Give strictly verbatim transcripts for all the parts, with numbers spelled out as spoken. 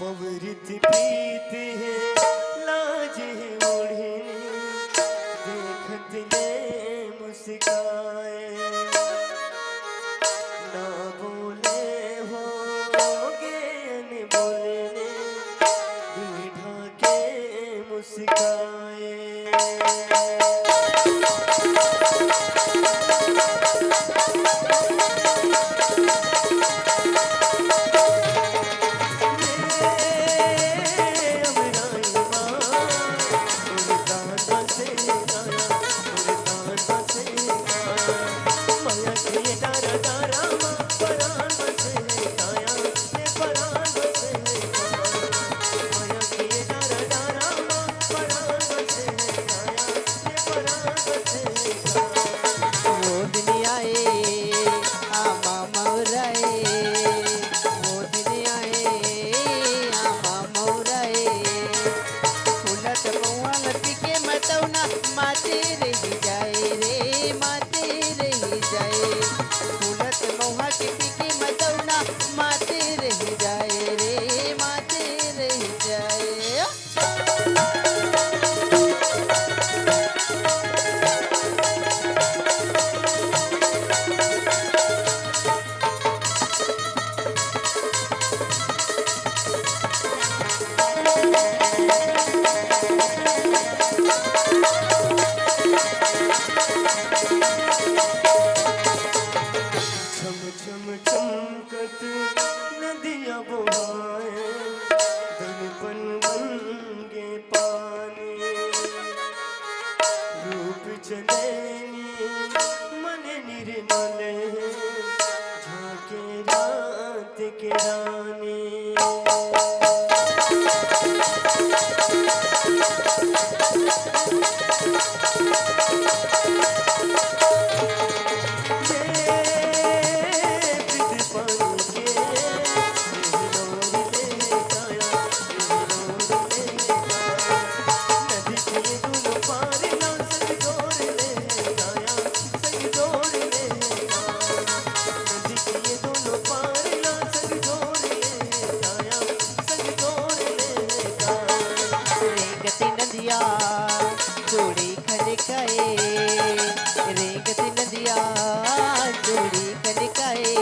पवरित प्रीत हे, लाज हे ओढ़नी, देखत ले मुस्काए। ना बोले हो गे अनबोलने, दूध ढाके मुस्काए। वो दिन आए, आमा मौराए, वो दिन आए, आमा मौराए। फूलत महुआ ल पी के मतौना माते रहि जाए रे, माते रहि जाए। फूलत महुआ के पी के मतौना माते रहि जाए रे, माते रहि जाए। झम झम चमकत नदिया बोहाए, दर्पण बन गे पानी। रूप चंदैनी मन निर्मल, झांके रात के रानी। रेंगत नदिया जोड़ी खनकाए, रेंगत नदिया जोड़ी खनकाए।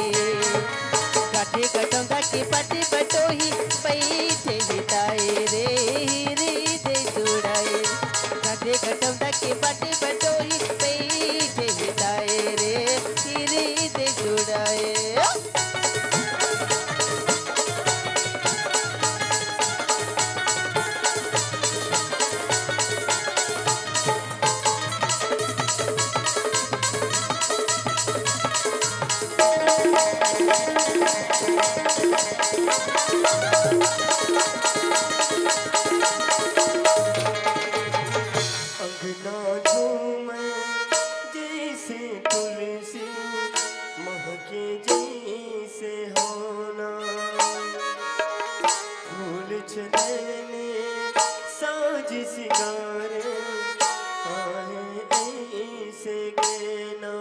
काठे कटौंधा के पाटे बटोही बइठे हे ताए रे, हिरी दे जुड़ाए। काठे कटौंधा के पाटे बटोही बइठे हे ताए रे, हिरी दे जुड़ाए। अंगना झूमे जैसे तुलसी, महके जैसे होना। फूल चंदैनी साज सिंगार, आहे ऐसे गेना।